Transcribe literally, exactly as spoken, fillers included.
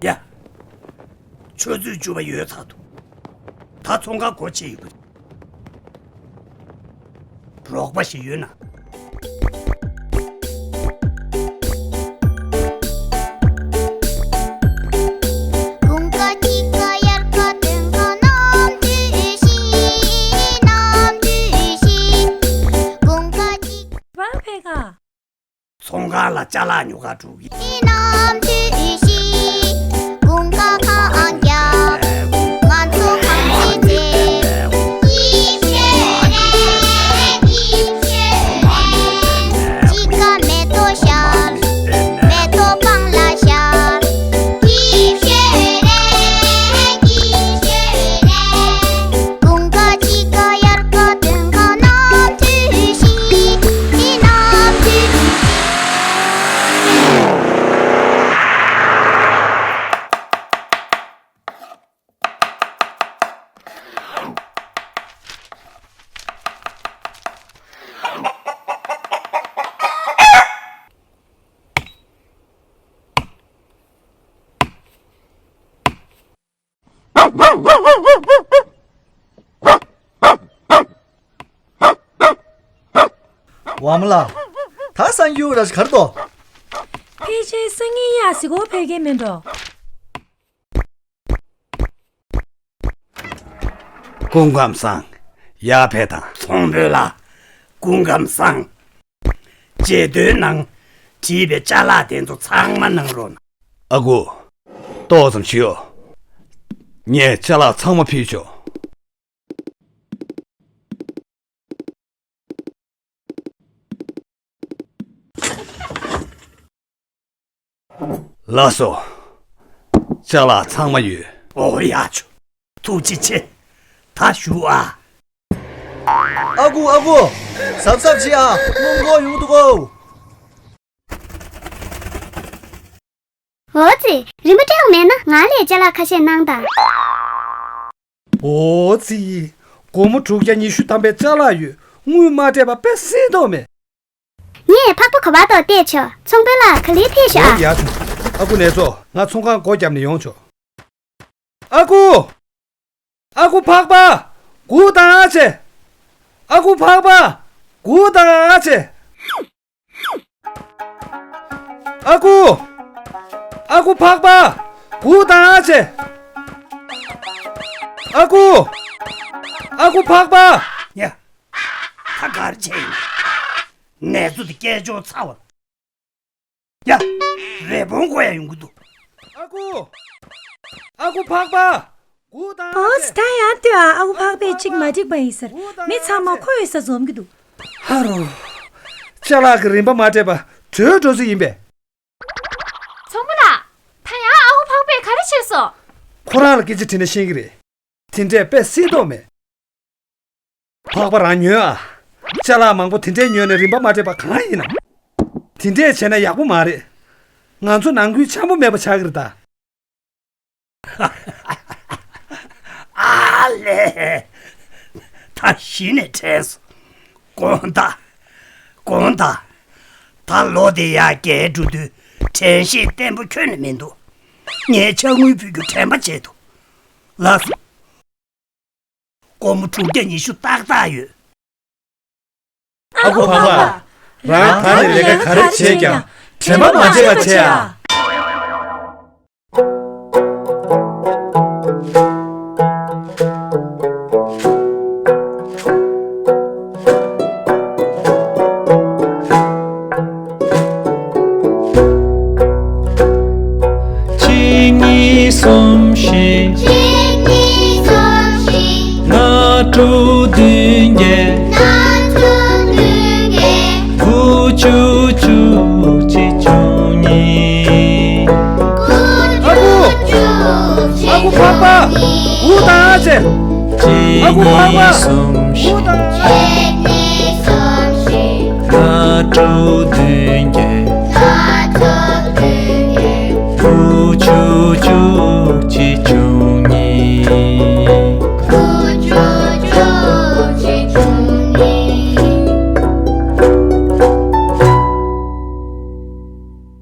ཡ། ཆུ་ཚོད་བཅུ་པ་ཡོལ་ཚར་འདུག་ད་ཚོང་ཁང་སྒོ་ཕྱེ་ཡོད་པ་རེད། རོགས་པ་ཞིག་ཡོད་ན། དགུན་ཁ་གཅིག་ཁ་དབྱར་ཁ་སྟོན་ཁ་ནམ་དུས་ཤིག་ནམ་དུས་ཤིག་དགུན་ཁ་གཅིག་པར་ཕེ་ཁ། ཚོང་ཁང་ལ་ཅ་ལག་ཉོ་གར་འགྲོ་གི། ནམ་དུས་ཤིག་དགུན་ཁ་ཁ་རྒྱབ། ང་ཚོ་གང་ཅི་བྱེད། ཡིབ་ཤོད་རེད། ཡིབ་ཤོད་རེད། དཔྱིད་ཀ་མེ་ཏོག་ཤར། མེ་ཏོག་སྤང་ལ་ཤར། ཡིབ་ཤོད་རེད། ཡིབ་ཤོད་རེད། དགུན་ཁ་དཔྱིད་ཁ་དབྱར་ཁ་སྟོན་ཁ་ནམ་དུས་ཤིག་ནམ་དུས་ཤིག་ཝ་མ་ལ། ད་སང་ཡུ་ར་ཞིག་གར་དོ། ཕལ་ཆེར་སང་ཉིན་ཡ་གཟིགས་སྐོར་ཕེབས་ཀྱི་མིན་འགྲོ། སྐུ་ཁམས་བཟང་། ཡར་ཕེབས་དང་། ཚོང་དཔོན་ལགས། སྐུ་ཁམས་བཟང་། བརྗེད་དོན་ནང་བྲིས་པའི་ཅ་ལག་དེ་ཚོ་ཚང་མ་གནང་རོགས་གནང་། ཨ་ཁུ། ཏོག་ཙམ་བཞུགས། ངས་ཅ་ལག་ཚང་མ་ཕུལ་ཆོག་ལགས་སོ། ཅ་ལག་ཚང་མ་ཡོད། ཨོ་ཡ་ཆོ། ཐུགས་རྗེ་ཆེ། ད་བཞུགས་ཨ། ཨ་ཁུ་ཨ་ཁུ། གཟབ་གཟབ་བྱེད་ཨ། སྔོན་འགོག་ཡོང་འདུག་གོ། འོ་ཙི། རིན་པ་སྤྲད་དགོས་མེད་ན་ང་ལ་ཅ་ལག་ཁ་ཤས་གནང་དང་། འོ་ཙི། སྒོར་མོ་དྲུག་བརྒྱ་ཉི་ཤུ་ཐམ་པའི་ཅ་ལག་ཡོད། དངུལ་མ་སྤྲད་པ་དཔེ་སྲིད་དོགས་མེད། ངས་ཕག་པ་ག་པར་དོ་བལྟས་ཆོག་ཚོང་དཔོན་ལགས་ག་ལེར་ཕེབས་ཤོག་ཨ། ཡ་ཆུང་། ཨ་ཁུ་ནེ་ཙོ། ང་ཚོང་ཁང་སྒོ་བརྒྱབ་ནས་ཡོང་ཆོག་ཨ་ཁུ། ཨ་ཁུ་ཕག་པ། སྒུག་དང་ཨ་ཅེ། ཨ་ཁུ་ཕག་པ། སྒུག་དང་ཨ་ཅེ། ཨ་ཁུ། ཨ་ཁུ་ཕག་པ། སྒུག་དང་ཨ་ཅེ། ཨ་ཁུ། ཨ་ཁུ་ཕག་པ། ཡ། ད་ག་རེ་བྱས་ཡིན། ནེ་ཙོ་དེ་སྐད་ཅོར་ཚ་བ། ཡ། རི་བོང་གོ་ཡ་ཡོང་གི་འདུག་ཨ་ཁུ། ཨ་ཁུ་ཕག་པ། སྒུག་དང་། ཨོ་ཙི། ད་ཡར་ལྟོས་ཨ། ཨ་ཁུ་ཕག་པས་གཅིག་མ་འགྲིག་པ་ཡིན་ཟེར། མི་ཚང་མ་ཁོ་ཡོད་ས་འཛོམས་ཀྱི་འདུག་ཧ་རོ། ཅ་ལག་གི་རིན་པ་མ་སྤྲད་པ་བྲོས་འགྲོ་རྩིས་ཡིན་པས། ཚོང་པ་ལགས། ད་ཡང་ཨ་ཁུ་ཕག་པས་ག་རེ་བྱས་སོང་། ཁོ་རང་ལ་སྐད་ཆ་དྲིས་ན་ཤེས་ཀྱི་རེད། དེ་འདྲས་དཔེ་སྲིད་དོགས་མེད། ཕག་པ་རང་ཉོན་ཨ། ཅ་ལག་མང་པོ་དེ་འདྲས་ཉོས་ནས་རིན་པ་མ་སྤྲད་པ་གང་ཡིན་ནམ། དེ་འདྲས་བྱས་ན་ཡག་པོ་མ་རེད། ང་ཚོ་ནང་ཁུལ་འཆམ་པོ་མེད་པ་ཆགས་ཀྱི་རེད་ད། ཨ་ལེ། ད་གཞི་ནས་དྲན་སོང་། དགོངས་དག་དགོངས་དག་ད་ལོ་དེ་ཡར་རྒྱས་འགྲོ་དུས་དྲན་ཤེས་བརྟན་པོ་ཁྱོན་ནས་མི་འདུག་ངས་ཕྱག་དངུལ་ཕུལ་རྒྱུ་དྲན་པ་བྱས་འདུག་ལགས་སོ། སྒོར་མོ་དྲུག་བརྒྱ་ཉི་ཤུ་ཏག་ཏག་ཡོད། ཨ་ཁུ་ཕག་པ། རང་ད་ནས་ལས་ཀ་ག་རེ་བྱས་ཀྱང་དྲན་པ་མ་བརྗེད་པ་བྱས་ཨ། གཅིག་གཉིས། གསུམ། བཞི། གཅིག་གཉིས། གསུམ། བཞི། ལྔ་དྲུག་བདུན་བརྒྱད། ལྔ་དྲུག་བདུན་བརྒྱད། དགུ་བཅུ། བཅུ་གཅིག། བཅུ་གཉིས། དགུ་བཅུ། བཅུ་གཅིག། ཨ་ཁུ་ཕག་པ། དགུ་དང་ཨ་ཅེ། ཨ་ཁུ་ཕག་པ། གཉིས་གསུམ་བཞི། གཅིག་གཉིས་གསུམ་བཞི། ལྷ་དྲུག་བདུན་བརྒྱ།